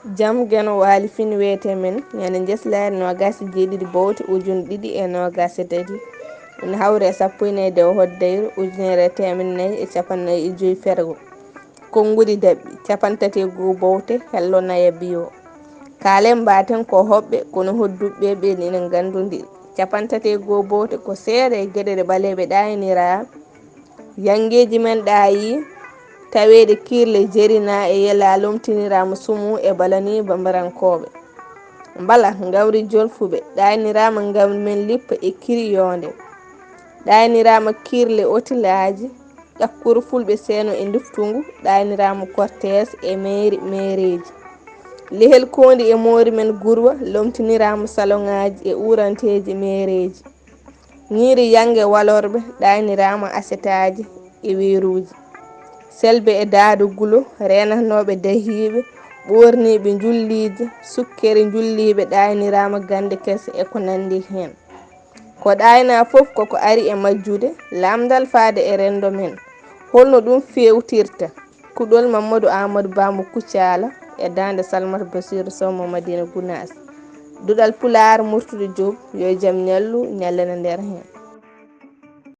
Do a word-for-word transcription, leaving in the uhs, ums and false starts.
Jam Geno Waali Fin wiyetee men, ñande njeslaare noogaas e jeeɗiɗi bowte ujunere ɗiɗi e noogaas e tati, ina hawri e sappo e nayi dewo hoddayru ujunere e teemedde nayi e capanɗe nayi e joyi fergo. Konnguɗi daɓɓi, capanɗe tati e goo bowte, hello naya biwo. Kaalen mbaaten ko hoɓɓe, kono hodduɓe ɓeen ina nganndondiri. Capanɗe tati e goo bowte ko seeɗa e geɗe ɗe ɓaleeɓe ɗaayniraama. Yanngeeji men ɗaayi, taweede kiirle jerina e yela lomtiniraama sumu e balani bambarankooɓe. Mbala ngawri jolfuɓe, ɗaayniraama ngawri men lippa e kiri yoonde. Ɗaayniraama kiirle otilaaji, ƴakkuru fulɓe seeno e nduftungu, ɗaayniraama kortees e meeri meereeji. Lehel koondi e moori men gurwa, lomtiniraama saloŋaaji e uuranteeji meereeji. Ñiiri yannge walorɓe, ɗaayniraama asetaaji e weeruuji. Selbe e daado gulo, reenatnooɓe dahiiɓe, ɓoorniiɓe njulliije, sukkere njulliiɓe, ɗaayniraama gannde kese e ko nanndi heen. Ko ɗaaynaa fof koko ari e majjude, laamndal faade e renndo men. Holno ɗum feewtirta? Kuɗol Mamadou Amadou Ba mo Kuccaala e daande Salmata Basiru Sow mo Madina Gunaas. Duɗal Pulaar Murtuɗo Joob, yo jam ñallu, ñallana nder heen.